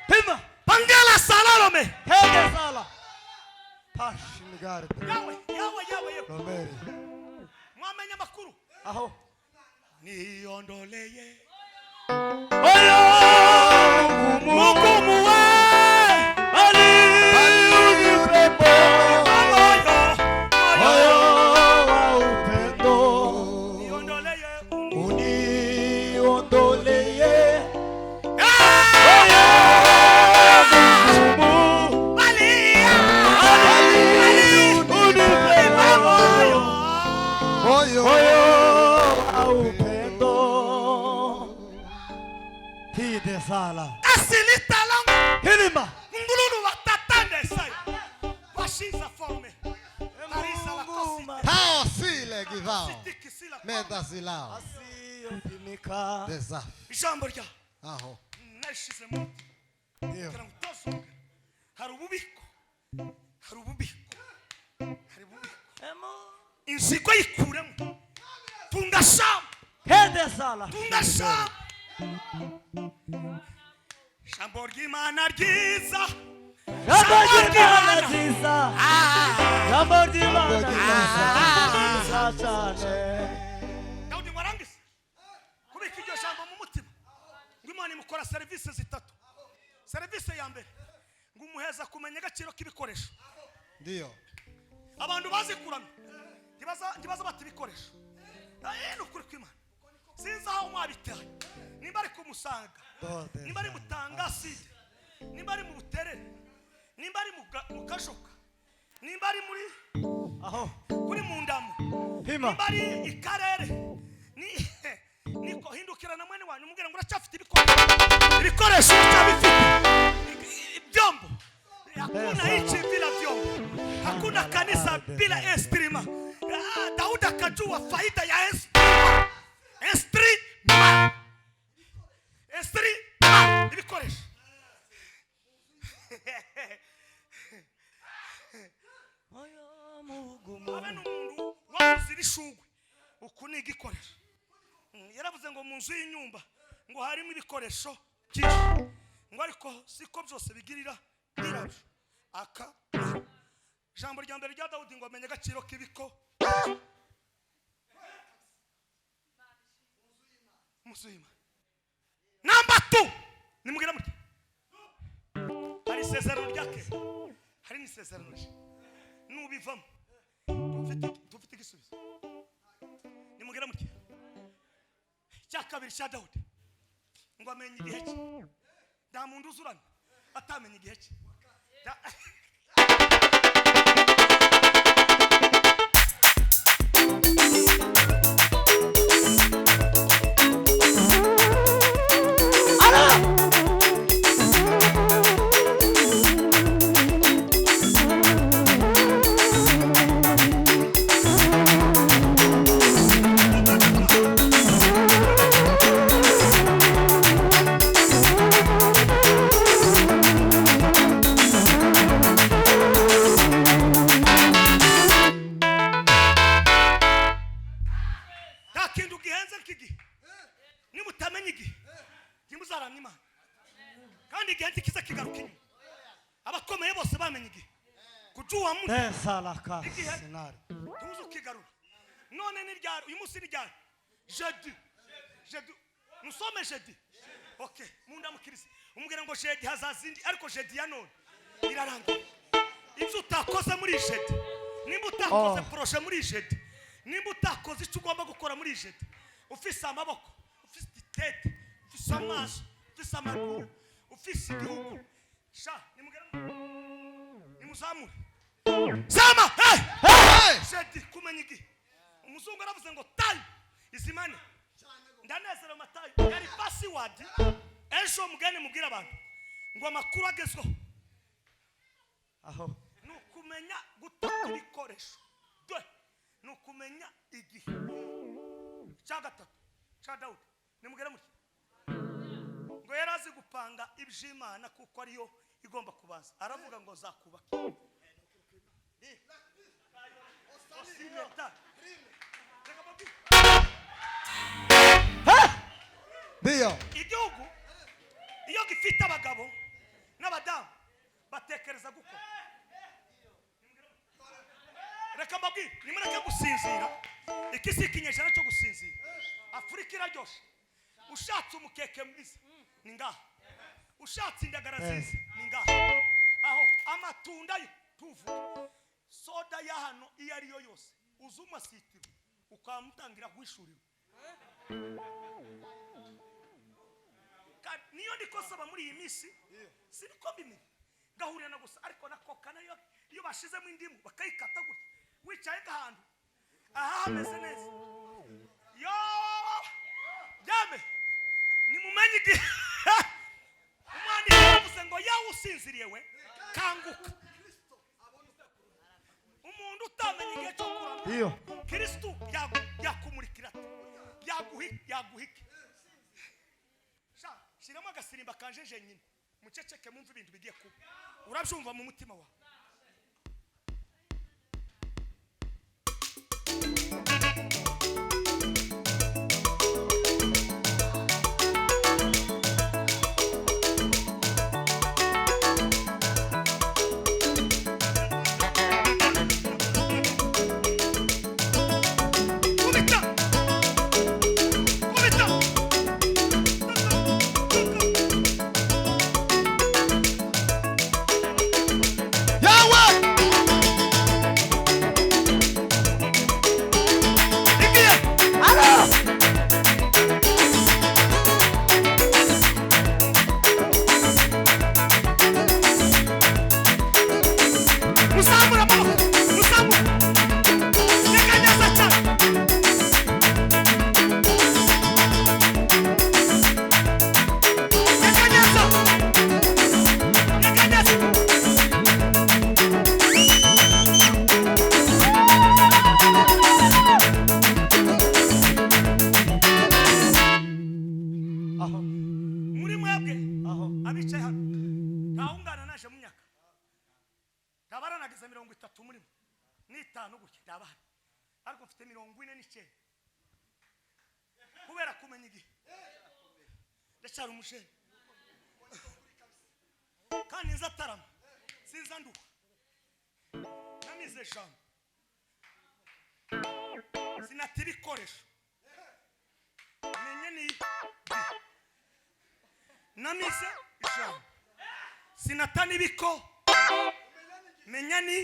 Pima. Pangela salalome. Hede sala. Pashin garde. Yawe yawe yawe yawe. Romeri. Mwamenya makuru. Aho. Niondoleye Moyo mgumu. mugumu we Bali unipe moyo. moyo moyo Moyo wa upendo. Niondoleye Uniondolee. Ah! Moyo mgumu. Bali Bali unipe moyo. Moyo Moyo wa upendo. Tide sala. Asilitalangu Hilima. ngululu watatande sai washiza forme Arisa la kosi Tao sile givao tikisila meda zilao Asiyopimika. desaf ijambo rya aho nashize mu Ndio. kugira ngo utazongera. Hari ububiko, hari ububiko, hari ububiko. Inzigo yikuremo, tunga shamba. Hede sala. Tunga shamba. Ijambo ry'Imana ryiza. Jambo ry'Imana ryiza. Jambo ry'Imana ryiza cyane. Dawudi ngo arangize kubika iryo jambo mu mutima, ngo Imana imukora serivisi zitatu. Serivisi ya mbere ngo umuheza kumenya agaciro k'ibikoresho. Ndiyo. Abantu bazi kuramya ntibaza bata ibikoresho. Ni ukuri kw'Imana, sinzi aho mwabitaye, nimba ari kumusanga, nimba ari mutangaside, nimba ari mu Buterere, nimba ari mu Kashoka, nimba ari muri aho kuri Mundamu, Pima. nimba ari ikarere ni niko hindukira na mwene wanyu umubwira ngo uracyafite ibikoresho, ibikoresho uracyabifite, ibyombo. Hakuna nchi bila vyombo, hakuna kanisa bila estrima. Daudi akajua faida ya estrima, estrima, estrima, ibikoresho. Habe n'umuntu wabuze ibishugwe, uku ni igikoresho. Yaravuze ngo mu nzu y'inyumba ngo harimo ibikoresho byinshi, ngo ariko siko byose bigirira nyirabyo. Aka ijambo rya mbere rya Dawudi ngo amenye agaciro k'ibiko mu nzu y'Imana. Namba 2 nimubwira muti hari isezerano rya kera, hari n'isezerano rishya, nubivamo tufite igisubizo. Nimubwira muti cya kabiri cya Dawudi ngo amenye igihe cye. Nta muntu uzuramye atamenya igihe cye. Nta kintu gihenze nk'igihe. Nimutamenya igihe ntimuzaramya Imana, kandi igihe ntikiza kigaruka inyuma. Abakomeye bose bamenye igihe kujuwa muti Desala ka Igihe. sinari. Tuzi ukigarura. None ni ryari? Uyu munsi ni ryari? Jeudi, jeudi, musome jeudi. Okay, mundamukirize umubwira ngo jeudi hazaza indi, ariko jeudi ya none irarangiye. Ibyo utakoze muri jeudi, nimba utakoze Oh. projet muri jeudi, nimba utakoze icyo ugomba gukora muri jeudi, ufise amaboko, ufise itete, ufise amaso, ufise amaguru, ufise igihugu, sha nimugera nimuzamure sama. Hey! Hey! Jeudi kumenya igihe. Umuzungu aravuze ngo time is money. Ndanezerewe Matayo yari password. Ejo mugende mubwire abantu ngo amakuru agezweho Aho ni ukumenya gutaka ibikoresho. Dwe ni ukumenya igihe. Cya gatatu cya Dawudi nimubwire muti ngo yari azi gupanga iby'Imana kuko ariyo igomba kubanza. Aravuga ngo zakubaka Osimeta. Reka mbabwire. Ndiyo. Igihugu iyo gifite abagabo n'abadamu batekereza gukora. Reka mbabwire, nimureke gusinzira. Iki si ikinyejana cyo gusinzira. Afurika iraryoshe. Ushatse umukeke mwiza ni ngaha, ushatse indagara nziza ni ngaha. Aho amatunda yo tuvuga, soda ya hano iyo ariyo yose uzuma sitiro ukamutangira guhishurirwa. Kandi niyo ndiko saba muri iyi minsi siniko mbimenya gahurira na gusa, ariko na koka nayo iyo bashizemo indimu bakayikata gutya, wicaye ahantu aha hameze neza. Yo byame nimumenye igihe. Umwanditsi yavuze ngo yawe usinziriye we kanguka. Umuntu utamenya igihe cyo kuramya Ndiyo. Kristu yakumurikira ate? Yaguhike. Sha shiramo agasirimba kanjeje nyine, muceceke mumve ibintu bigiye kuba. Urabyumva mu mutima wawe. Kubita! Kubita! Ntaranageza 30 murimo n'itanu gutya ndabahari, ariko mfite 49 kubera kumenya igihe. Ndacyari umujene kandi nzatarama, sinza nduha, namize ijambo, sinata ibikoresho, menye ni namize ijambo, sinata n'ibiko, menya ni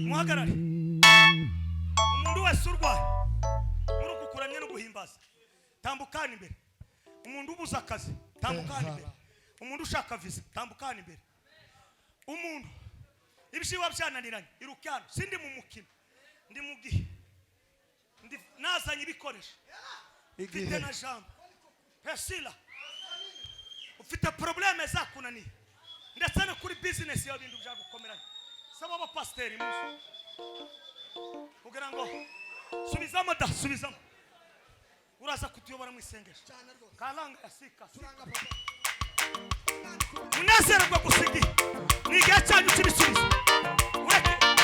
muhagarare. Umuntu wese urwaye muri uku kuramya no guhimbaza, tambukana imbere. Umuntu ubuze akazi, tambukana imbere. Umuntu ushaka visa, tambukana imbere. Umuntu ibishiwa byananiranye, iruke hano. Sindi mu mukino, ndi mu gihe, ndi nazanye ibikoresho, mfite na jambo. Pesila, ufite probleme zakunaniye ndetse no kuri business yawe ibintu byagukomeranye, saba abapasiteri muze kugira ngo subizamo da, subizamo. Uraza kutuyobora mu isengesho kalanga ya sika munezererwa gusa igihe ni igihe cyanyu cy'ibisubizo.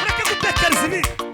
Ureke gutekereza ibindi.